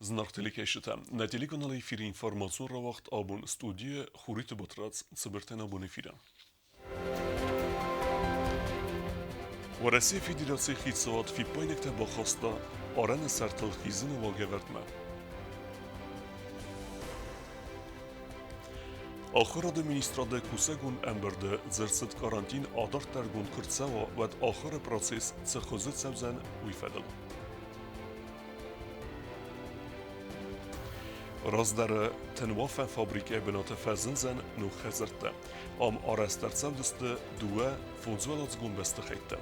Зынаргъ телекӕсджытӕ, нӕ телеканалы эфиры информацион рауагъд абон студийы Хуриты Батрадз цыбыртӕн абон эфиры. Уӕрӕсейы Федерацийы хицауад фиппаинӕгтӕ бахаста арӕны сӕртыл хизыны уагӕвӕрдмӕ. Ахуырады министрады кусӕгон ӕмбырды дзырд цыд карантин адарддӕргонд куы рцӕуа, уӕд ахуыры процесс цы хуызы цӕудзӕн, уый фӕдыл. Раздӕры тынуафӕн фабрикӕйы бынаты фӕзындзӕн ног хӕдзӕрттӕ. Ам арӕзт ӕрцӕудзысты дыууӕ фондзуӕладзыгон бӕстыхӕйттӕ.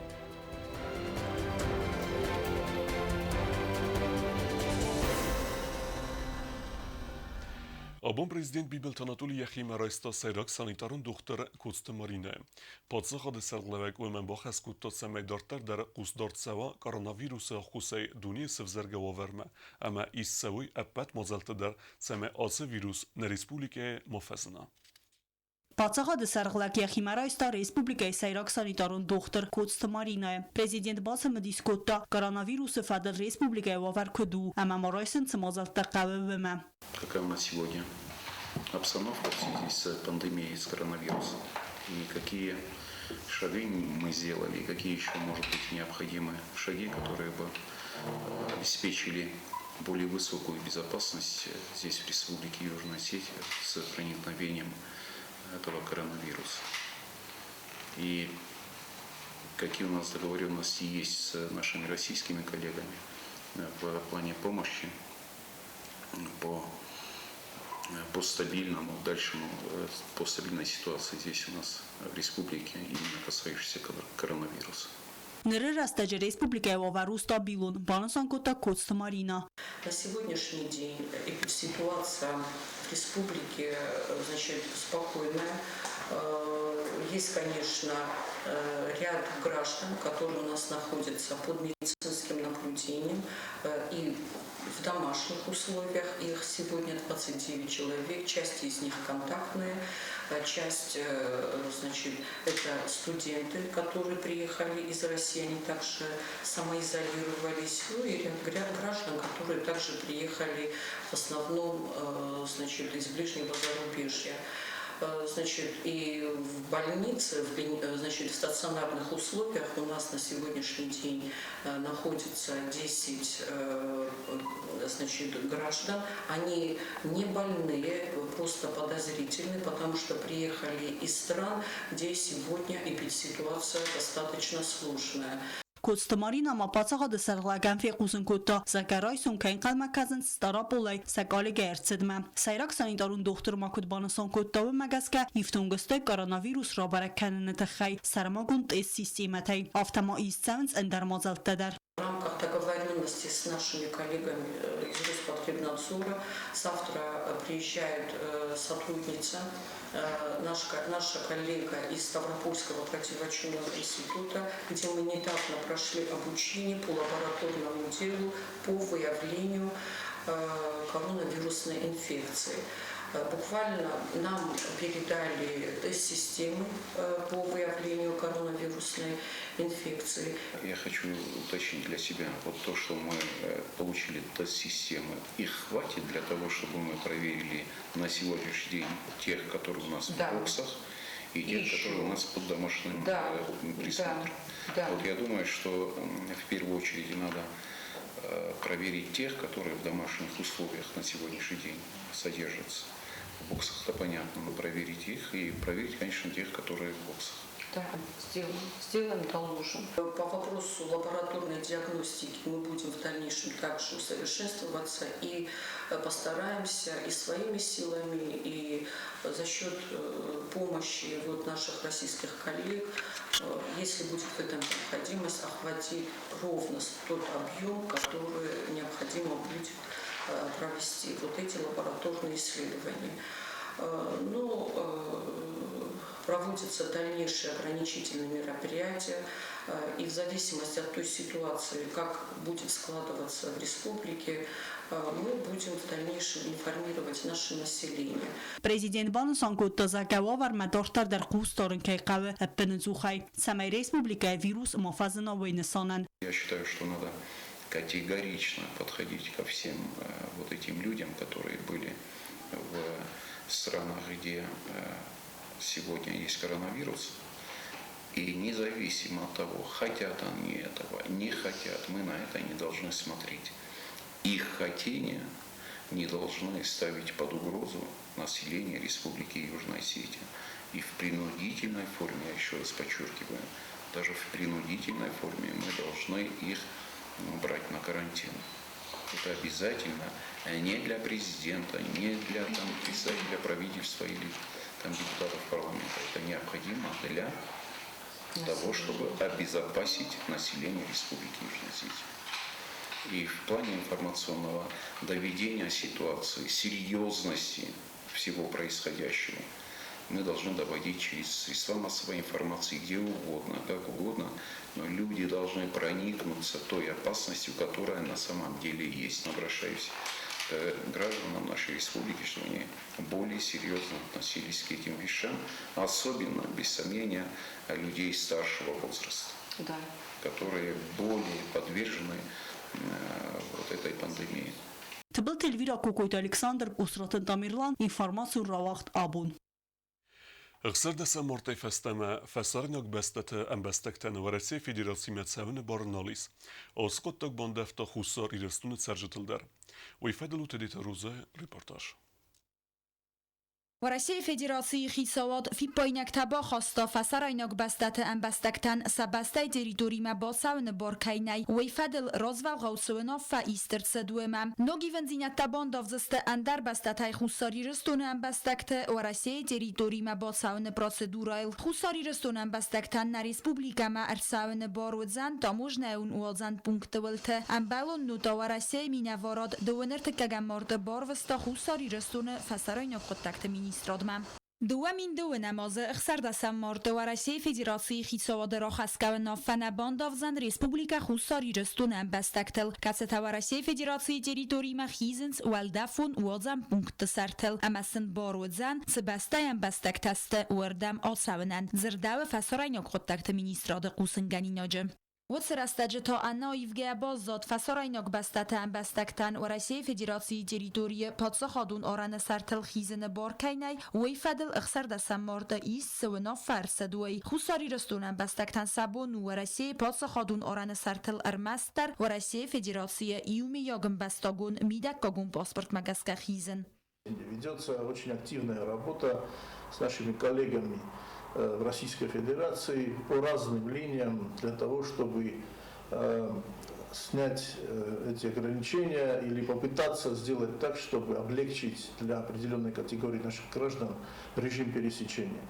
Абон президент Бибылты Анатолий йӕхимӕ райста сӕйраг санитарон дохтыр Коцты Маринӕйы. Паддзахады сӕргълӕууӕг уымӕн бахӕс кодта, цӕмӕй дарддӕр дӕр хъусдард цӕуа коронавирусы аххосӕй дунейы сӕвзӕргӕ уавӕрмӕ ӕмӕ ист цӕуой ӕппӕт мадзӕлттӕ дӕр, цӕмӕй ацы вирус нӕ республикӕйы ма фӕзына. Паддзахады сӕргълӕг йӕхимӕ райста республикӕйы сӕйраг санитарон дохтыр Коцты Маринӕйы. Президент бацымыдис кодта, коронавирусы фӕдыл республикӕйы уавӕр куыд у ӕмӕ ма райсын цы мадзӕлттӕ хъӕуы, уымӕ. Какая у нас сегодня обстановка в связи с пандемией с коронавирусом и какие шаги мы сделали, и какие еще, может быть, необходимы шаги, которые бы обеспечили более высокую безопасность здесь, в Республике Южная Осетия, с проникновением этого коронавируса. И какие у нас договоренности есть с нашими российскими коллегами в плане помощи по стабильному, дальшему, по стабильной ситуации здесь у нас в республике, именно касающейся коронавируса. Ныры рӕстӕджы республикӕйы уавӕр у стабилон, банысан кодта Коцты Марина. На сегодняшний день ситуация в республике, значит, спокойная. Есть, конечно, ряд граждан, которые у нас находятся под медицинским наблюдением и в домашних условиях. Их сегодня 29 человек, часть из них контактные, часть, значит, это студенты, которые приехали из России, они также самоизолировались, ну и ряд граждан, которые также приехали в основном, значит, из ближнего зарубежья. Значит, и в больнице, значит, в стационарных условиях у нас на сегодняшний день находится 10, значит, граждан. Они не больные, просто подозрительны, потому что приехали из стран, где сегодня эпидситуация достаточно сложная. Коцты Марина ма паддзахады сӕргълӕгӕн фехъусын кодта, зӕгъгӕ, райсом кӕй ӕнхъӕлмӕ кӕсынц Стъараполӕй сӕ къалегӕй ӕрцыдмӕ. Сӕйраг санитарон дохтыр ма куыд банысан кодта, уымӕ гӕсгӕ ифтонг сты коронавирус рабӕрӕг кӕныны тыххӕй сӕрмагонд тест-системӕтӕй. Афтӕ ма ист цӕуынц ӕндӕр мадзӕлттӕ дӕр. В рамках договоренности с нашими коллегами из Роспотребнадзора завтра приезжает сотрудница, наша коллега из Ставропольского противочумного института, где мы недавно прошли обучение по лабораторному делу по выявлению коронавирусной инфекции. Буквально нам передали тест-системы по выявлению коронавирусной инфекции. Я хочу уточнить для себя, вот то, что мы получили тест-системы, их хватит для того, чтобы мы проверили на сегодняшний день тех, которые у нас в боксах, и тех, которые у нас под домашним присмотром. Вот я думаю, что в первую очередь надо проверить тех, которые в домашних условиях на сегодняшний день содержатся. В боксах-то понятно, но проверить их и проверить, конечно, тех, которые в боксах. Да, сделаем, сделаем, доложим. По вопросу лабораторной диагностики мы будем в дальнейшем также усовершенствоваться и постараемся и своими силами, и за счет помощи вот наших российских коллег, если будет в этом необходимость, охватить ровно тот объем, который необходимо будет провести вот эти лабораторные исследования. Ну, проводятся дальнейшие ограничительные мероприятия, и в зависимости от той ситуации, как будет складываться в республике, мы будем в дальнейшем информировать наше население. Президент банысан кодта, зӕгъгӕ, уавӕрмӕ дарддӕр дӕр хъус дарын кӕй хъӕуы ӕппынӕдзухӕй, цӕмӕй республикӕйы вирус ма фӕзына уый нысанӕн. Я считаю, что надо категорично подходить ко всем вот этим людям, которые были в странах, где сегодня есть коронавирус. И независимо от того, хотят они этого, не хотят, мы на это не должны смотреть. Их хотение не должны ставить под угрозу население Республики Южная Осетия. И в принудительной форме, я еще раз подчеркиваю, даже в принудительной форме мы должны их брать на карантин. Это обязательно не для президента, не для там, представителя правительства или там, депутатов парламента. Это необходимо для того, чтобы обезопасить население Республики Южная Осетия. И в плане информационного доведения ситуации, серьезности всего происходящего, мы должны доводить через средства массовой информации где угодно, как угодно, но люди должны проникнуться той опасностью, которая на самом деле есть. Обращаюсь к гражданам нашей республики, чтобы они более серьезно относились к этим вещам, особенно, без сомнения, людей старшего возраста, которые более подвержены вот этой пандемии. Тыбылты Эльвира Кокойты, Александр Усраты Тамерлан, информацион рауагъд «Абон». 16 мартӕй фӕстӕмӕ фӕсарӕйнаг бӕстӕты ӕмбӕстӕгтӕн Уӕрӕсейы Федерацимӕ цӕуыны бар нал ис. Ацы хъуыддаг бандӕвта Хуссар Ирыстоны цӕрджытыл дӕр. Уый фӕдыл у Тедеты Розӕйы репортаж. Уӕрӕсейы Федерацийы хицауад фиппаинӕгтӕ бахаста, фӕсарӕйнаг бӕстӕты ӕмбӕстӕгтӕн сӕ бӕстӕйы территоримӕ бацӕуыны бар кӕй нӕй, уый фӕдыл развӕлгъау цы уынаффӕ ист ӕрцыд, уымӕ. Ног ивындзинӕдтӕ бандавдзысты ӕндӕр бӕстӕтӕй Хуссар Ирыстоны ӕмбӕстӕгты Уӕрӕсейы территоримӕ бацӕуыны процедурӕйыл. Хуссар Ирыстоны ӕмбӕстӕгтӕн нӕ республикӕмӕ ӕрцӕуыны бар уыдзӕн таможнӕйон уадзӕн пункты уылты. Ӕмбӕлон нотӕ Уӕрӕсейы минӕварад дыууын ӕртыккӕгӕм марты барвыста Хуссар Ирыстоны фӕсарӕйнаг хъуыддӕгты министрадмӕ. 2012 азы 16 марты Уӕрӕсейы Федерацийы хицауады рахӕсгӕ уынаффӕ нӕ бандавдзӕн Республикӕ Хуссар Ирыстоны ӕмбӕстӕгтыл, кӕцытӕ Уӕрӕсейы Федерацийы территоримӕ хизынц уӕлдӕфон уадзӕн пунктты сӕртыл ӕмӕ сын бар уыдзӕн, цы бӕстӕйы ӕмбӕстӕгтӕ сты, уырдӕм ацӕуынӕн, дзырдӕуы фӕсарӕйнаг хъуыддӕгты министрады хъусынгӕнинаджы. Уыцы рӕстӕджы та ӕнӕаивгӕйӕ баззад фӕсарӕйнаг бӕстӕты ӕмбӕстӕгтӕн Уӕрӕсейы Федерацийы территорийы паддзахадон арӕны сӕртыл хизыны бар кӕй нӕй, уый фӕдыл 16 марты ист цы уынаффӕ ӕрцыд, уый. Хуссар Ирыстоны ӕмбӕстӕгтӕн сӕ бон у Уӕрӕсейы паддзахадон арӕны сӕртыл ӕрмӕстдӕр Уӕрӕсейы Федерацийы иумиаг ӕмбӕстагон мидӕггагон паспортмӕ гӕсгӕ хизын. Ведется очень активная работа с нашими коллегами в Российской Федерации по разным линиям для того, чтобы снять эти ограничения или попытаться сделать так, чтобы облегчить для определенной категории наших граждан режим пересечения.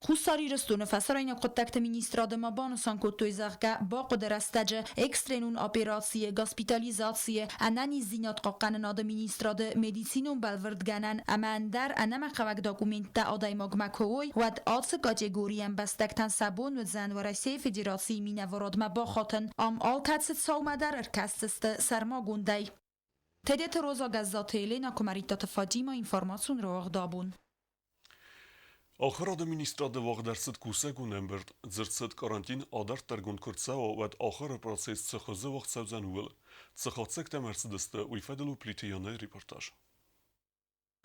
Хуссар Ирыстоны фӕсарӕйнаг хъуыддӕгты министрады ма банысан кодтой, зӕгъгӕ, бахъуыды рӕстӕджы экстренон операцийы, госпитализацийы, ӕнӕниздзинад хъахъхъӕнынады министрады медицинон бӕлвырдгӕнӕн ӕмӕ ӕндӕр ӕнӕмӕнгхъӕуӕг документтӕ адӕймагмӕ куы уой, уӕд ацы категорийы ӕмбӕстӕгтӕн сӕ бон уыдзӕн Уӕрӕсейы Федерацийы минӕварадмӕ бахатын. Ам алкӕцы цаумӕ дӕр ӕркӕсдзысты сӕрмагондӕй. Тедеты Роза, Гӕззаты Елена, Куымӕридтаты Фатимӕ, информацион рауагъд «Абон». Ахуырады министрады уагъд ӕрцыд кусӕгон ӕмбырд. Дзырд цыд, карантин адарддӕргонд куы рцӕуа, уӕд ахуыры процесс цы хуызы уагъд цӕудзӕн, ууыл. Цы хатдзӕгтӕм ӕрцыдысты, уый фӕдыл у Плиты Янӕйы репортаж.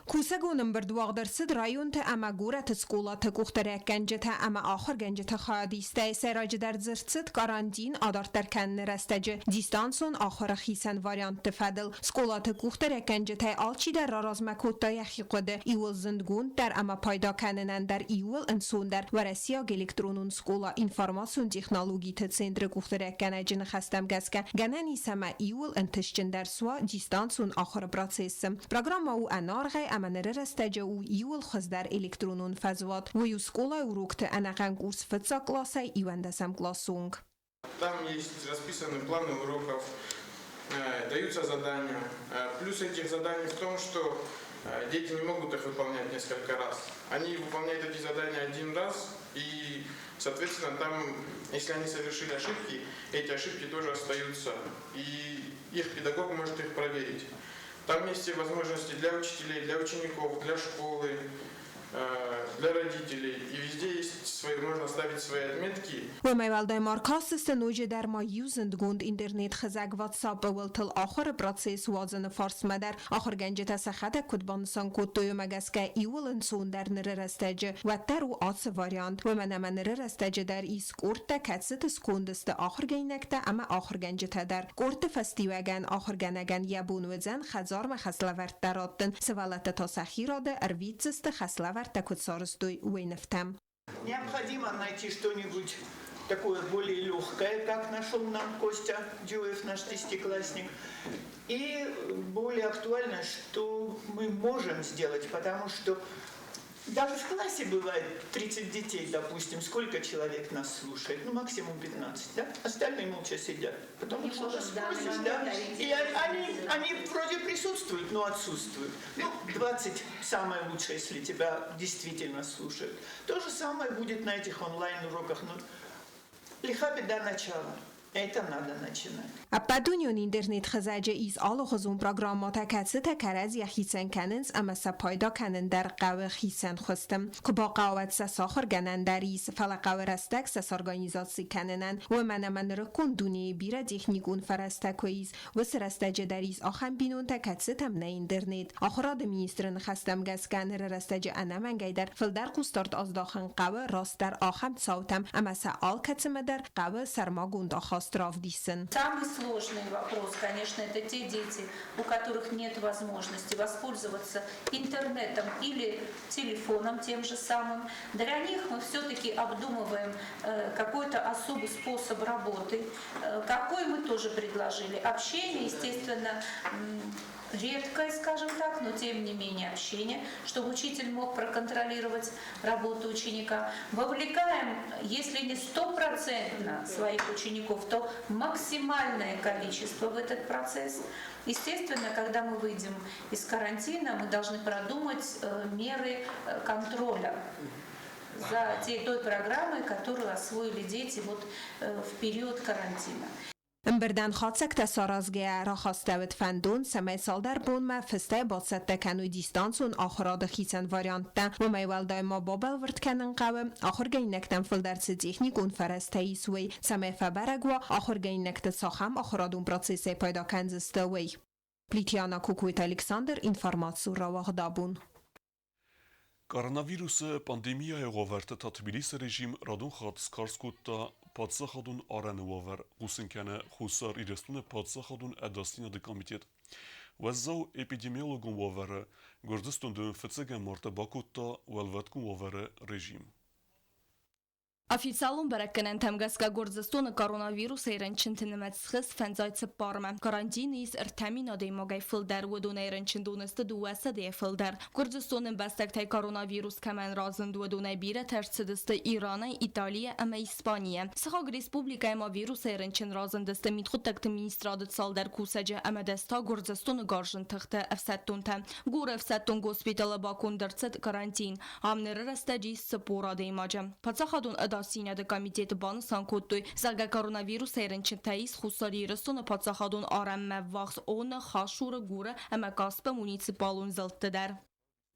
Кусӕгон ӕмбырд уагъд ӕрцыд районты ӕмӕ горӕты скъолаты къухдариуӕггӕнджытӕ ӕмӕ ахуыргӕнджыты хайадистӕй. Сӕйраджыдӕр дзырд цыд карантин адарддӕр кӕныны рӕстӕджы дистанцион ахуыры хицӕн вариантты фӕдыл. Скъолаты къухдариуӕггӕнджытӕй алчидӕр раразмӕ кодта йӕхи хъуыды. Иууыл зындгонддӕр ӕмӕ пайда кӕнынӕн дӕр иууыл ӕнцондӕр уӕрӕсейаг электронон скъола. Информацион технологиты центры къухдариуӕггӕнӕджы ныхӕстӕм гӕсгӕ, гӕнӕн ис ӕмӕ иууыл ӕнтыстджындӕр суа дистанцион ахуыры процессы. Программӕ у ӕнӕаргъӕй ӕмӕ ныры рӕстӕджы у иууыл хуыздӕр электронон фӕзуат. Уый у скъолайы урокты ӕнӕхъӕн курс фыццаг къласӕй 11 къласы онг. Там есть расписаны планы уроков, даются задания. Плюс этих заданий в том, что дети не могут их выполнять несколько раз. Они выполняют эти задания один раз, и, соответственно, там, если они совершили ошибки, эти ошибки тоже остаются, и их педагог может их проверить. Там есть все возможности для учителей, для учеников, для школы. для родителей. И везде есть свои, можно ставить свои отметки. Уымӕй уӕлдай ма ӕркастысты ноджыдӕр ма иу зындгонд интернет-хызӕг WhatsApp-ы уылтыл ахуыры процесс уадзыны фарстмӕ дӕр. Ахуыргӕнджытӕ сӕхӕдӕг куыд банысан кодтой, уымӕ гӕсгӕ иууыл ӕнцондӕр ныры рӕстӕджы уӕддӕр у ацы вариант, уымӕн ӕмӕ ныры рӕстӕджы дӕр ис къордтӕ, кӕцыты сконды сты ахуыргӕнинӕгтӕ ӕмӕ ахуыргӕнджытӕ дӕр. Къордты фӕстиуӕгӕн ахуыргӕнӕгӕн йӕ бон уыдзӕн хӕдзармӕ хӕслӕвӕрдтӕ раттын, сывӕллӕттӕ та сӕхи рады ӕрвитдзысты хӕслӕвӕрдтӕ куыд сарӕзтой, уый нывтӕм. Необходимо найти что-нибудь такое более легкое, как нашел нам Костя Дюев, наш десятиклассник, и более актуально, что мы можем сделать, потому что даже в классе бывает 30 детей, допустим, сколько человек нас слушает? Ну, максимум 15, да? Остальные молча сидят. Потому что спросишь, да? И они вроде присутствуют, но отсутствуют. Ну, 20 самое лучшее, если тебя действительно слушают. То же самое будет на этих онлайн-уроках. Но лиха беда начала. Это надо начинать. Ӕппӕтдунеон интернет-хызӕджы ис алыгъуызон программӕтӕ, кӕцытӕ кӕрӕдзийӕ хицӕн кӕнынц ӕмӕ сӕ пайда кӕнын дӕр хъӕуы хицӕн хуызты. Куы бахъӕуа, уӕд сӕ сахуыргӕнӕн дӕр ис, фӕлӕ хъӕуы рӕстӕг сӕ сорганизаци кӕнынӕн, уымӕн ӕмӕ нырыккон дунейы бирӕ техникон фӕрӕзтӕ куы ис, уыцы рӕстӕджы дӕр ис ахӕм бинонтӕ, кӕцытӕм нӕй интернет. Ахуырады министры ныхӕстӕм гӕсгӕ, ныры рӕстӕджы ӕнӕмӕнгӕй дӕр фылдӕр хъусдард аздахын хъӕуы растдӕр ахӕм цаутӕм ӕмӕ сӕ алкӕцымӕ дӕр хъӕуы сӕрмагонд ахаст равдисын. Самый сложный вопрос, конечно, это те дети, у которых нет возможности воспользоваться интернетом или телефоном тем же самым. Для них мы все-таки обдумываем какой-то особый способ работы, какой мы тоже предложили. Общение, естественно, редкое, скажем так, но тем не менее общение, чтобы учитель мог проконтролировать работу ученика. Вовлекаем, если не стопроцентно своих учеников, то максимальное количество в этот процесс. Естественно, когда мы выйдем из карантина, мы должны продумать меры контроля за той программой, которую освоили дети вот в период карантина. Ӕмбырдӕн хатдзӕгтӕ саразгӕйӕ рахастӕуыд фӕндон, цӕмӕй цалдӕр бонмӕ фыстӕй бацӕттӕ кӕной дистанцион ахуырады хицӕн варианттӕ. Уымӕй уӕлдай ма бабӕлвырд кӕнын хъӕуы, ахуыргӕнинӕгтӕм фылдӕр цы техникон фӕрӕзтӕ ис, уый, цӕмӕй фӕбӕрӕг уа, ахуыргӕнинӕгтӕ цахӕм ахуырадон процессӕй пайда кӕндзысты, уый. Плитиана Кокойты Александр, информацийы рауагъдабон. Коронавирусы пандемияйы уавӕрты та Тбилисы режим радон хатт скарз кодта паддзахадон арӕны уавӕр, хъусын кӕны Хуссар Ирыстоны паддзахадон ӕдасдзинады комитет. Уӕззау эпидемиологон уавӕры Гуырдзыстон дын фыццӕгӕм марты бакодта уӕлвӕткон уавӕры режим. Официалон бӕрӕггӕнӕнтӕм гӕсгӕ Гуырдзыстоны коронавирусӕй рынчынты нымӕц схызт фӕндзай цыппармӕ. Карантины ис 3000 адӕймагӕй фылдӕр, уыдонӕй рынчындоны сты 200-йӕ фылдӕр. Гуырдзыстоны ӕмбӕстӕгтӕй коронавирус кӕмӕн разынд, уыдонӕй бирӕтӕ ӕрцыдысты Иранӕй, Италийӕ ӕмӕ Испанийӕ. Сыхаг республикӕйы ма вирусӕй рынчын разындысты мидхъуыддӕгты министрады цалдӕр кусӕджы ӕмӕ дӕс та Гуырдзыстоны гарзджын тыхты ӕфсӕддонтӕ. Гуры ӕфсӕддон госпиталы баконд ӕрцыд карантин. Ам ныры рӕстӕджы ис 40 адӕймаджы. Паддзахадон ӕдасдзинады комитеты банысан кодтой, зӕгъгӕ, коронавирусӕй рынчынтӕ ис Хуссар Ирыстоны паддзахадон арӕнмӕ ввахс Оны, Хашуры, Гуры ӕмӕ Каспы муниципалон зылдты дӕр.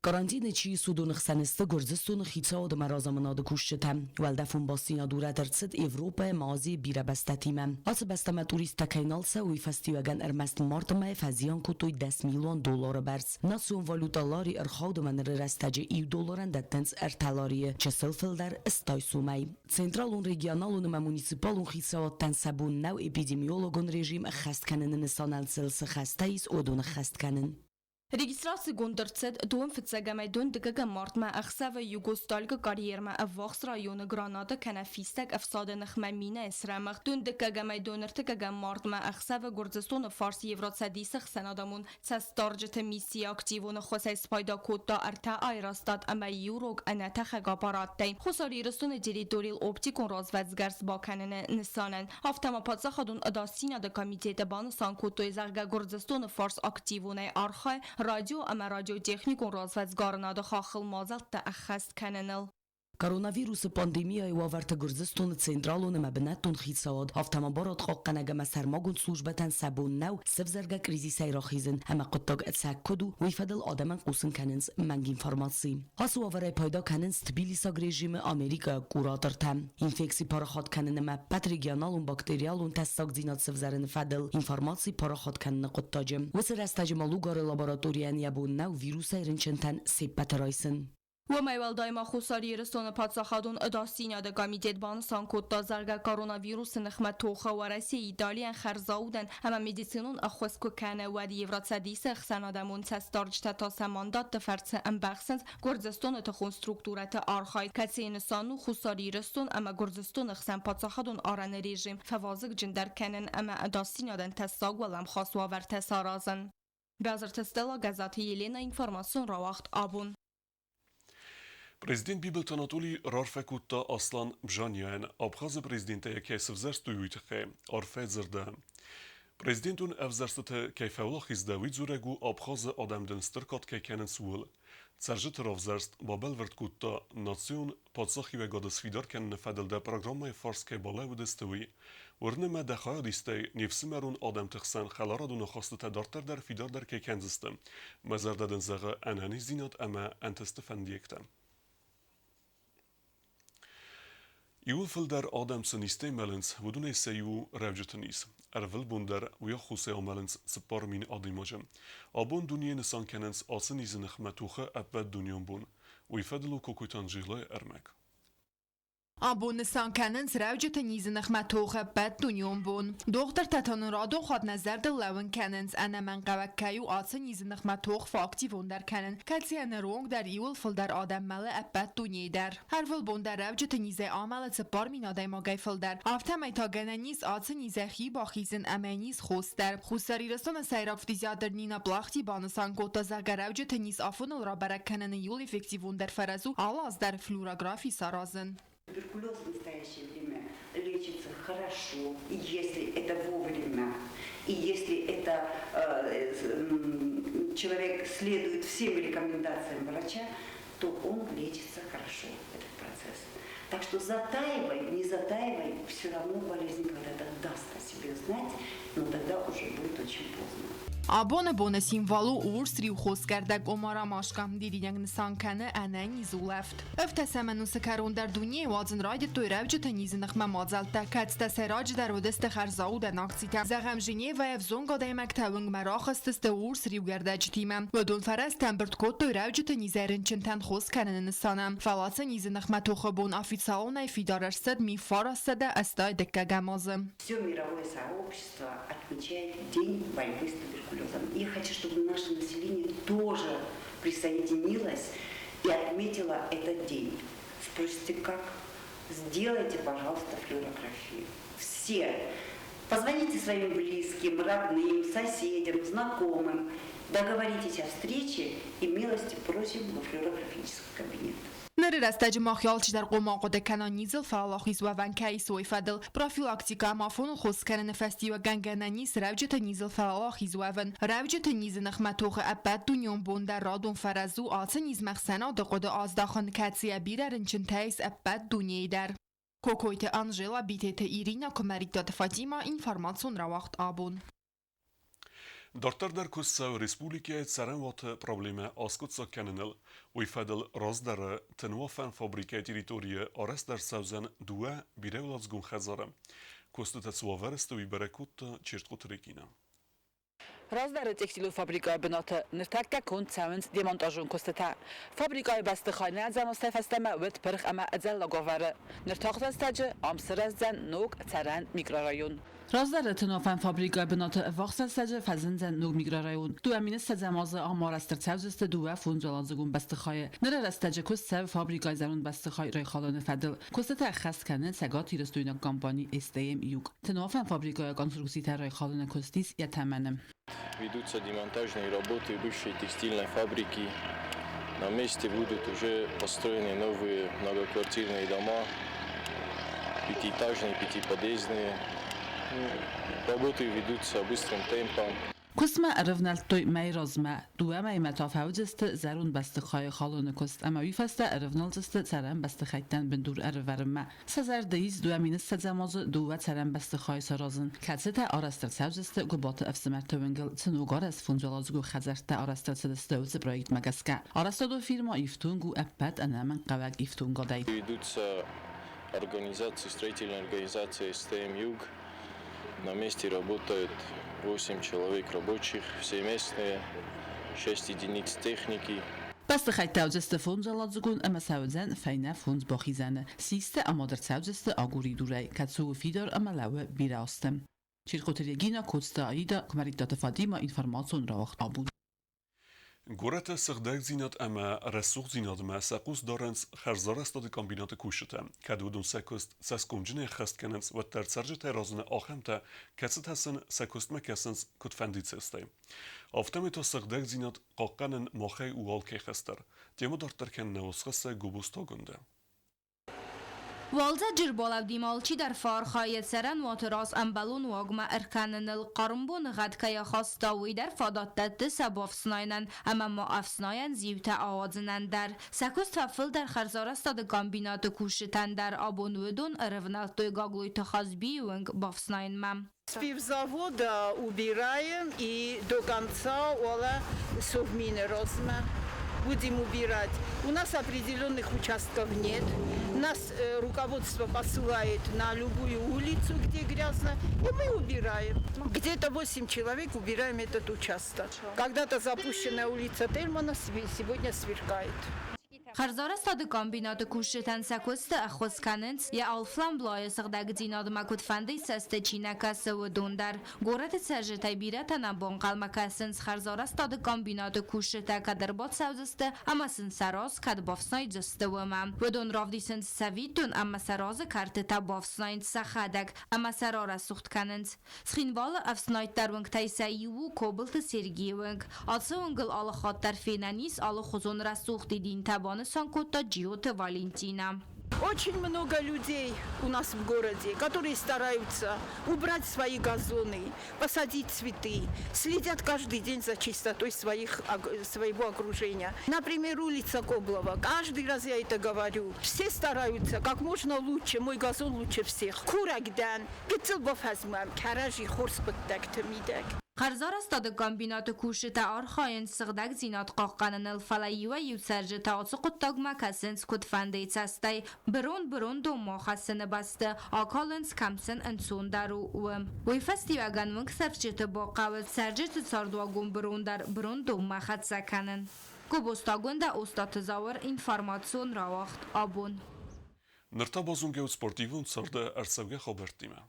Карантины чи ис, уыдоны хсӕн сты Гуырдзыстоны хицауады ӕмӕ разамынады кусджытӕ. Уӕлдӕфон бастдзинад урӕд ӕрцыд Европӕ ӕмӕ Азийы бирӕ бӕстӕтимӕ. Ацы бӕстӕмӕ туристтӕ кӕй нал цӕуы, уый фӕстиуӕгӕн ӕрмӕст марты мӕйы фӕзиан кодтой 10 миллион доллары бӕрц. Национ валютӕ лари ӕрхауд ӕмӕ ныры рӕстӕджы иу долларӕн дӕттынц ӕртӕ ларийы, чысыл фылдӕр стай сумӕй. Централон, регионалон ӕмӕ муниципалон хицауадтӕн сӕ бон нӕу эпидемиологон режим ӕххӕст кӕныны нысанӕн сыл цы хӕстӕ ис, уыдон ӕххӕст кӕнын. Регистрацигонд ӕрцыд дон фыццӕгӕмӕй дон дыккӕгӕм мартмӕ ӕхсӕвы Югостальгы карьермӕ ӕввахс районы граната кӕнӕ фистӕг ӕфсады ныхмӕ минӕйы срӕмыгъд. Дон дыккӕгӕмӕй дон ӕртыккӕгӕм мартмӕ ӕхсӕвы Гуырдзыстоны фарс Евроцӕдисы ӕхсӕнадӕмон цӕстдарджыты миссийы активон ӕххуысӕй спайда кодта ӕртӕ аэростат ӕмӕ иу рог ӕнӕтӕхӕг аппараттӕй. Хуссар Ирыстоны территорийыл оптикон развӕдсгӕрст бакӕныны нысанӕн. Афтӕ ма паддзахадон ӕдасдзинады комитеты банысан кодтой, зӕгъгӕ, Гуырдзыстоны фарс активонӕй архайы радио ӕмӕ радиотехникон развӕдсгарынады хаххыл мадзӕлттӕ ӕххӕст кӕныныл. Коронавирусы пандемияйы уавӕрты Гуырдзыстоны централон ӕмӕ бынӕттон хицауад, афтӕ ма барадхъахъхъӕнӕг ӕмӕ сӕрмагонд службӕтӕн сӕ бон нӕу сӕвзӕргӕ кризисӕй рахизын ӕмӕ хъуыддаг ӕцӕг куыд у, уый фӕдыл адӕмӕн хъусын кӕнынц мӕнг информаци. Ацы уавӕрӕй пайда кӕнынц тбилисаг режимы америкӕйаг куратортӕ. Инфекци парахат кӕнын ӕмӕ ӕппӕт регионалон бактериалон тӕссагдзинад сӕвзӕрыны фӕдыл информаци парахат кӕныны хъуыддаджы. Уыцы рӕстӕджы ма Лугары лабораторийӕн йӕ бон нӕу вирусӕй рынчынтӕн се ппӕты райсын. Уымӕй уӕлдай ма Хуссар Ирыстоны паддзахадон ӕдасдзинады комитет банысан кодта, зӕгъгӕ, коронавирусы ныхмӕ тохы Уӕрӕсе Италийӕн хӕрзаудӕн ӕмӕ медицинон ӕххуыс куы кӕны, уӕд Евроцӕдисы ӕхсӕнадӕмон цӕстдарджытӕ та сӕ мандатты фӕрцы ӕмбӕхсынц Гуырдзыстоны тыхон структурӕты архайд, кӕцыйы нысан у Хуссар Ирыстон ӕмӕ Гуырдзыстоны хсӕн паддзахадон арӕны режим фӕвазыгджындӕр кӕнын ӕмӕ ӕдасдзинадӕн тӕссаг уӕлӕмхас уавӕртӕ саразын. Базырты Стелла, Гӕззаты Елена, информацион рауагъд абон. Президент Бибылты Анатолий раарфӕ кодта Аслан Бжанияйӕн, Абхазы президентӕй кӕй сывзӕрстой, уый тыххӕй. Арфӕ дзырды. Президентон ӕвзӕрстыты кӕй фӕуӕлахиз дӕ, уый дзурӕг у, Абхазы адӕм дын стыр кад кӕй кӕнынц, ууыл. Цӕрджыты равзӕрст бабӕлвырд кодта, национ паддзахиуӕгады сфидар кӕныны фӕдыл дӕ программӕйы фарс кӕй балӕууыдысты, уый. Уырны мӕ, дӕ хайадистӕй не фсымӕрон адӕмты хсӕн хӕларадон ахастытӕ дарддӕр дӕр фидардӕр кӕй кӕндзысты. Мӕ зӕрдӕ дын зӕгъы ӕнӕниздзинад ӕмӕ ӕнтысты фӕндиӕгтӕ. Иууыл фылдӕр адӕм цы низтӕй мӕлынц, уыдонӕй сӕ иу у рӕуджыты низ. Ӕрвылбон дӕр уый аххосӕй амӕлынц 4000 адӕймаджы. Абон дунейы нысан кӕнынц ацы низы ныхмӕ тохы ӕппӕтдунеон бон. Уый фӕдыл у Кокойты Анжелӕйы ӕрмӕг. Абон нысан кӕнынц рӕуджыты низы ныхмӕ тохы ӕппӕтдунеон бон. Дохтыртӕ та нын радон хатт нӕ зӕрдыл лӕууын кӕнынц, ӕнӕмӕнгхъӕуӕг кӕй у ацы низы ныхмӕ тох фӕактивондӕр кӕнын, кӕцыйӕ ныронг дӕр иуыл фылдӕр адӕм мӕлы ӕппӕт дунейы дӕр. Ӕрвылбон дӕр рӕуджыты низӕй амӕлы 4000 адӕймагӕй фылдӕр. Афтӕмӕй та гӕнӕн ис ацы низӕй хи бахизын ӕмӕ низ хос дӕр. Хуссар Ирыстоны сӕйраг фтизиатр Нина Плахти банысан кодта, зӕгъгӕ, рӕуджыты низ афоныл рабӕрӕг кӕныны иуыл эффективондӕр фӕрӕз у алы аз дӕр флюорографи саразын. Туберкулез в настоящее время лечится хорошо, и если это вовремя, и если это человек следует всем рекомендациям врача, то он лечится хорошо, этот процесс. Так что затаивай, не затаивай, все равно болезнь когда-то даст о себе знать, но тогда уже будет очень поздно. Абоны боны символ у урс риухосгӕрдӕг, ома ромашка. Дидинӕг нысан кӕны ӕнӕниз улӕфт. Ӕвдӕсӕм ӕнусы кӕрон дӕр дунейы уадзын райдыдтой рӕуджыты низы ныхмӕ мадзӕлттӕ, кӕцытӕ сӕйраджыдӕр уыдысты хӕрзаудӕн акцитӕ. Зӕгъӕм, Женевӕйы ӕвзонг адӕймӕгтӕ уынгмӕ рахызтысты урс риугӕрдӕджытимӕ. Уыдон фӕрӕзтӕ ӕмбырд кодтой рӕуджыты низӕй рынчынтӕн хос кӕныны нысанӕн. Фӕлӕ ацы низы ныхмӕ тохы бон официалонӕй фидар ӕрцыд 1980 дыккӕгӕм азы. Все мировое сообщество отмечает День борьбы с туберкулезом. Я хочу, чтобы наше население тоже присоединилось и отметило этот день. Спросите, как? Сделайте, пожалуйста, флюорографию. Все. Позвоните своим близким, родным, соседям, знакомым. Договоритесь о встрече и милости просим во флюорографический кабинет. Ныры рӕстӕджы мах алчидӕр хъуамӕ ахъуыды кӕна низыл фӕуӕлахиз уӕвӕн кӕй ис, уый фӕдыл. Профилактикӕ ӕмӕ афоныл хос кӕныны фӕстиуӕгӕн гӕнӕн ис рӕуджыты низыл фӕуӕлахиз уӕвын. Рӕуджыты низы ныхмӕ тохы ӕппӕтдунеон бон дӕр радон фӕрӕз у ацы низмӕ хсӕнады хъуыды аздахын, кӕцыйӕ бирӕ рынчынтӕ ис ӕппӕт дунейы дӕр. Кокойты Анжела, Битеты Ирина, Куымӕридтаты Фатимӕ, информацион рауагъд абон. Дарддӕр дӕр куыст цӕуы республикӕйы цӕрӕнуаты проблемӕ аскъуыддзаг кӕныныл. Уый фӕдыл раздӕры тынуафӕн фабрикӕйы территорийы арӕзт ӕрцӕудзӕн дыууӕ бирӕуӕладзыгон хӕдзары. Куыстытӕ цы уавӕры сты, уый бӕрӕг кодта Чертхъоты Регинӕ. Раздӕры текстилон фабрикӕйы бынаты ныртӕккӕ конд цӕуынц демонтажон куыстытӕ. Фабрикӕйы бӕстыхай нӕ ӕдзӕмостӕй фӕстӕмӕ уыд пырх ӕмӕ ӕдзӕллаг уавӕры. Ныр тагъд рӕстӕджы ам сырӕздзӕн ног цӕрӕн микрорайон. Раздӕры тынофӕн фабрикӕйы бынаты ӕввахс рӕстӕджы фӕзындзӕн ног микрорайон. 2020 азы ам арӕзт ӕрцӕудзысты дыууӕ фондзуӕладзыгон бӕстыхайы. Ныры рӕстӕджы куыст цӕуы фабрикӕйы зӕронд бӕстыхай райхалыны фӕдыл. Куыстытӕ ӕххӕст кӕны цӕгатирыстойнаг компани СТМ Юг. Тынофӕн фабрикӕйы конструкцитӕ райхалыны куыст ис йӕ тӕмӕны. Ведутся демонтажные работы бывшей текстильной фабрики. На месте будут уже построены новые многоквартирные дома, пятиэтажные, пятиподъездные. Работы ведутся быстрым темпом. Куыстмӕ ӕрывнӕлдтой мӕйы размӕ. Дыууӕ мӕймӕ та фӕуыдзысты зӕронд бӕстыхайы халоны куыст ӕмӕ уый фӕстӕ ӕрывналдзысты цӕрӕн бӕстыхӕйттӕн бындур ӕрывӕрынмӕ. Сӕ зӕрды ис 2020-ӕм азы дыууӕ цӕрӕн бӕстыхайы саразын, кӕцытӕ арӕзт ӕрцӕудзысты Гуыбаты ӕфсымӕрты уынгыл цы ногарӕзт фондзуӕладзыгон хӕдзӕрттӕ арӕзт ӕрцыдысты, уыцы проектмӕ гӕсгӕ. Арӕзтадон фирмӕ ифтонг у ӕппӕт ӕнӕмӕнгхъӕуӕг ифтонгадӕй. Ведутся организации, строительная организация СТМ «Юг». На месте работают 8 человек рабочих, все местные, 6 единиц техники. Бӕстыхӕйттӕ уыдзысты фондзуӕладзыгон ӕмӕ сӕ уыдзӕн фӕйнӕ фондз бахизӕны. Систы амад ӕрцӕудзысты агуыридурӕй, кӕцы у фидар ӕмӕ лӕууы бирӕ азты. Чиркъоты Регина, Коцты Аида, Куымӕридтаты Фатимӕ, информацион рауагъд абон. Горӕты сыгъдӕгдзинад ӕмӕ рӕсугъддзинадмӕ сӕ хъус дарынц хӕрзарӕзтады комбинаты кусджытӕ. Кӕд уыдон сӕ куыст цӕсгомджынӕй ӕххӕст кӕнынц, уӕддӕр цӕрджытӕй разыны ахӕмтӕ, кӕцытӕ сын сӕ куыстмӕ кӕсынц куыдфӕндыйы цӕстӕй. Афтӕмӕй та сыгъдӕгдзинад хъахъхъӕнын махӕй у алкӕй хӕс дӕр. Темӕ дарддӕр кӕны нӕ уацхӕссӕг Гобозты Агуындӕ. Уалдзӕджы рбалӕудимӕ алчидӕр фӕархайы цӕрӕнуаты раз ӕмбӕлон уагмӕ ӕркӕныныл. Хъарм боныгъӕд кӕй ахаста, уый дӕр фадат дӕтты сӕ бафснайынӕн ӕмӕ ма ӕфснайӕн зиутӕ ауадзынӕн дӕр. Сӕ куыст фӕфылдӕр хӕрзарӕзтады комбинаты кусджытӕн дӕр. Абон уыдон ӕрӕвнӕлдтой Гаглойты Хазбийы уынг бафснайынмӕ. С пивзавода убираем и до конца уала Совмины размӕ будем убирать. У нас определенных участков нет. Нас руководство посылает на любую улицу, где грязно, и мы убираем. Где-то 8 человек убираем этот участок. Когда-то запущенная улица Тельмана сегодня сверкает. Хӕрзарӕзтады комбинаты кусджытӕн сӕ куысты ӕххуыс кӕнынц, йӕ алфамблайы сыгъдӕгдзинадмӕ куыдфӕндыйы цӕсты чи нӕ кӕсы, уыдон дӕр. Горӕты цӕрджытӕй бирӕтӕ нӕ банхъӕлмӕ кӕсынц, хӕрзарӕзтады комбинаты кусджытӕ кӕд ӕрбацӕудзысты ӕмӕ сын сӕ раз кӕд бафснайдзысты, уымӕ. Уыдон равдисынц цӕвиттон ӕмӕ сӕ разы кӕртытӕ бафснайынц сӕхӕдӕг ӕмӕ сӕ рарӕсугъд кӕнынц. Цхинвалы ӕфснайддӕр уынгтӕй сӕ иу у Кобылты Сергийы уынг. Ацы уынгыл алы хатт дӕр фенӕн ис алыхуызон рӕсугъд дидинтӕ, банысан кодта Джиоты Валентинӕ. Очень много людей у нас в городе, которые стараются убрать свои газоны, посадить цветы, следят каждый день за чистотой своего окружения. Например, улица Коблова. Каждый раз я это говорю. Все стараются как можно лучше. Мой газон лучше всех. Курӕг дӕн, гыццыл бафӕзмӕм кӕрӕдзи хорз хъуыддӕгты мидӕг. Хӕрзарӕзтады комбинаты кусджытӕ архайынц сыгъдӕгдзинад хъахъхъӕныныл, фӕлӕ иуӕй-иу цӕрджытӕ ацы хъуыддагмӕ кӕсынц куыдфӕндыйы цӕстӕй. Бырон бырондонмӕ хӕссыны бӕсты акалынц, кӕм сын ӕнцондӕр у, уым. Уый фӕстиуӕгӕн уынгсӕрфджыты бахъӕуы цӕрджыты цардуагон бырон дӕр бырондонмӕ хӕццӕ кӕнын. Гобозты Агуындӕ, Остъаты Зауыр, информацион рауагъд Абон. Ныр та базонгӕ ут спортивон царды ӕрцӕугӕ хабӕрттимӕ.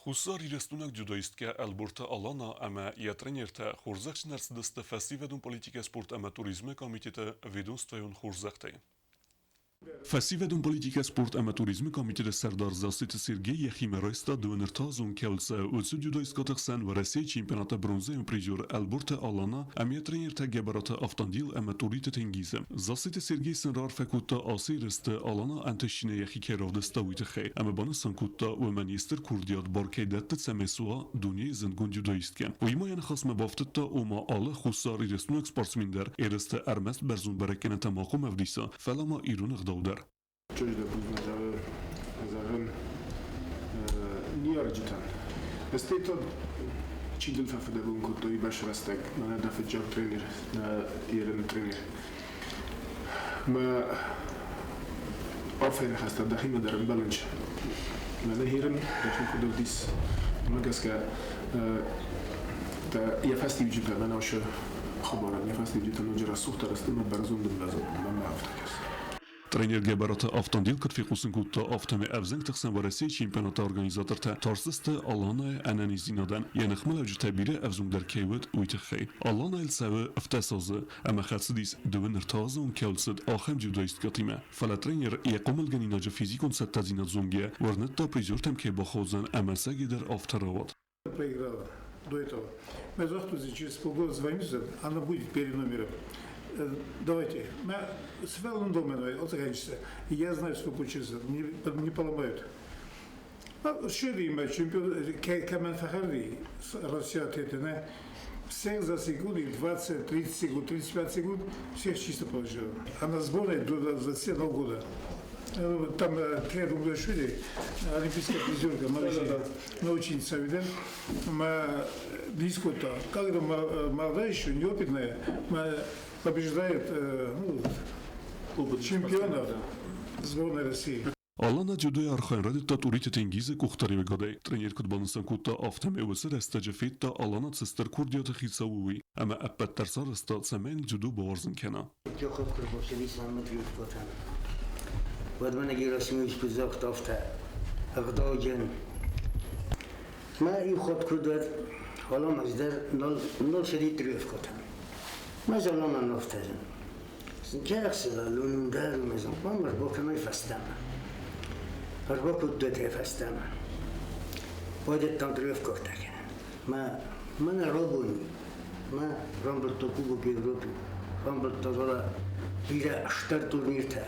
Хуссар Ирыстонаг дзюдоисткӕ Ӕлборты Алана ӕмӕ йӕ тренертӕ хорзӕхджын ӕрцыдысты фӕсивӕдон политикӕ, спорт ӕмӕ туризмы комитеты ведомствӕйон хорзӕхтӕй. Фӕсивӕдон политикӕ, спорт ӕмӕ туризмы комитеты сӕрдар Зассеты Сергей йӕхимӕ райста дыууӕнӕртӕазон кӕлцӕ уыцы дзюдоисткӕты хсӕн Уӕрӕсейы чемпионаты бронзӕйон призер Ӕлборты Алана ӕмӕ йӕ тренертӕ Гӕбӕраты Автандил ӕмӕ Тъуриты Тенгизы. Зассеты Сергей сын раарфӕ кодта ацы ерысты Алана ӕнтыстджынӕй йӕхи кӕй равдыста, уый тыххӕй ӕмӕ банысан кодта, уымӕн йе стыр курдиат бар кӕй дӕтты, цӕмӕй суа дунейы зындгонд дзюдоисткӕ. Уыимӕ йӕ ныхасмӕ бафтыдта, ома алы хуссарирыстойнаг спортсмен дӕр ерысты ӕрмӕст бӕрзонд бӕрӕггӕнӕнтӕ ма хъуамӕ ӕвдиса, фӕлӕ ма ирон ӕгъдау дӕр. Чызджы бузныг зӕгъын ныййарджытӕн. Стӕй та чи дын фӕфыдӕбон кодтой уыйбӕрц рӕстӕг, мӕнӕ дӕ фыццаг тренер, дӕ ерыны тренер. Мӕ арфӕйы ныхӕстӕ дӕхимӕ дӕр ӕмбӕлынц. Мӕнӕ ерын дӕхи куыд ӕвдис, уымӕ гӕсгӕ йӕ фӕстиуджытӕ мӕнӕ уыцы хабарӕн йӕ фӕстиуджытӕ ноджы рӕсугъддӕр сты ӕмӕ бӕрзонд ӕмбӕлынмӕ афтӕ кӕсы. Тренер Гӕбӕраты Автандил куыд фехъусын кодта, афтӕмӕй ӕвзӕнгты хсӕн Уӕрӕсейы чемпионаты организатортӕ тарстысты Аланайы ӕнӕниздзинадӕн, йӕ ныхмӕлӕуджытӕ бирӕ ӕвзонгдӕр кӕй уыд, уый тыххӕй. Аланайыл цӕуы ӕвддӕс азы ӕмӕ хӕцыдис дыууын ӕртӕазон кӕуыл цыд, ахӕм дзюдоисткӕтимӕ. Фӕлӕ тренер йӕ хъомылгӕнинаджы физикон цӕттӕдзинад зонгӕйӕ уырныдта призертӕм кӕй бахаудзӕн ӕмӕ ӕцӕгӕйдӕр афтӕ рауад. Проиграла до этого. Мы завтра через полгода звонится, она будет перед номером. Давайте. С дома, я знаю, сколько учился, не поломают. Ссыди мӕ чемпион, кӕмӕн фӕхӕрди Россия не всех за секунды, 20, 30 секунд, 35 секунд, всех чисто положила. А на сборной до 21 года. Там Тея Дунгашвили, олимпийская призерка, наученица, видел, близко-то. Как это молодая еще, неопытная, побеждает, ну, чемпионов сборной России. Алана дзюдойы архайын райдыдта Тъуриты Тенгизы къухдариуӕгадӕй. Тренер куыд банысан кодта, афтӕмӕй уыцы рӕстӕджы федта, Алана цы стыр курдиаты хицау у, уый, ӕмӕ ӕппӕт дӕр сарӕзта, цӕмӕй йын дзюдо бауарзын кӕна. Уӕд мӕнӕ Герасимович куыд загъта, афтӕ ӕгъдауджын. Мӕ иу хатт куыд уӕд, Алан ӕз дӕр нал сӕди трёфкӕтӕн. Мӕ Аланӕн афтӕ зын. Кӕхсывӕллон дӕр мӕ зын хъуамӕ ӕрбакӕнай фӕстӕмӕ. Ӕрбакодтатӕ фӕстӕмӕ. Байдыдтам трёфкӕтӕ кӕнын. Мӕ мӕнӕ рабони мӕ рамбылдта Кубок Европы, рамбылдта фӕлӕ бирӕ стыр турниртӕ.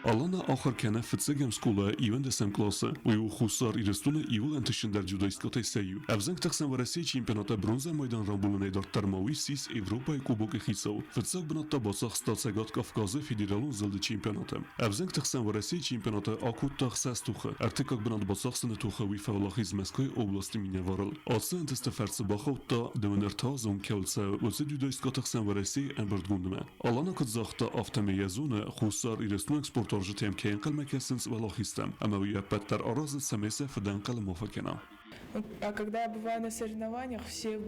Алана ахуыр кӕны фыццӕгӕм скъолайы 11-ӕм къласы. Уый у Хуссар Ирыстоны иууыл ӕнтыстджындӕр дзюдоисткӕтӕй сӕ иу. Ӕвзӕнгты хсӕн Уӕрӕсейы чемпионаты бронзӕ майдан рамбулынӕй дарддӕр ма уый ссис Европӕйы Кубокы хицау. Фыццаг бынат та бацахста Цӕгат Кавказы федералон зылды чемпионаты. Ӕвзӕнгты хсӕн Уӕрӕсейы чемпионаты акодта ӕхсӕз тохы. Ӕртыккаг бынат бацахсыны тохы уый фӕуӕлахиз Мӕскуыйы областы минӕварыл. Ацы ӕнтысты фӕрцы бахаудта, дыууын ӕртӕазон кӕуыл цӕуы, уыцы дзюдоисткӕты хсӕн Уӕрӕсейы ӕмбырдгондмӕ. Алана куыд загъта, афтӕмӕй йӕ зоны, Хуссар Ирыстоны спортуарзджытӕм кӕй ӕнхъӕлмӕ кӕсынц уӕлахизтӕм, ӕмӕ уый ӕппӕт дӕр аразы, цӕмӕй сӕ фыдӕнхъӕл ма фӕкӕна. А когда я бываю на соревнованиях, все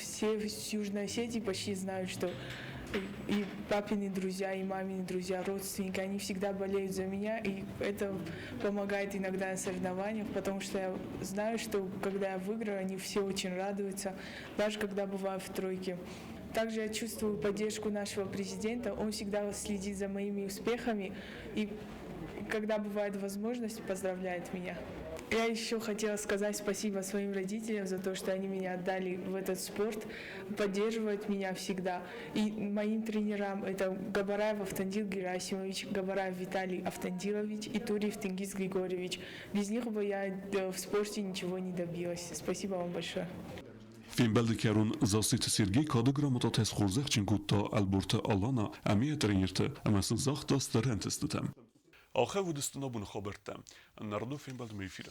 с Южной Осетии почти знают, что и папины друзья, и мамины друзья, родственники, они всегда болеют за меня, и это помогает иногда на соревнованиях, потому что я знаю, что когда я выиграю, они все очень радуются, даже когда бываю в тройке. Также я чувствую поддержку нашего президента, он всегда следит за моими успехами и, когда бывает возможность, поздравляет меня. Я еще хотела сказать спасибо своим родителям за то, что они меня отдали в этот спорт, поддерживают меня всегда. И моим тренерам, это Габараев Автандил Герасимович, Габараев Виталий Автандилович и Туриев Тенгиз Григорьевич. Без них бы я в спорте ничего не добилась. Спасибо вам большое. Фембӕлды кӕрон Зассеты Сергей кады грамотатӕ схорзӕхджын кодта Ӕлборты Алана ӕмӕ йӕ тренерты ӕмӕ сын загъта стыр ӕнтыстытӕ. Ахӕм уыдысты нӕ боны хабӕрттӕ. Народон фембӕлдмӕ эфиры.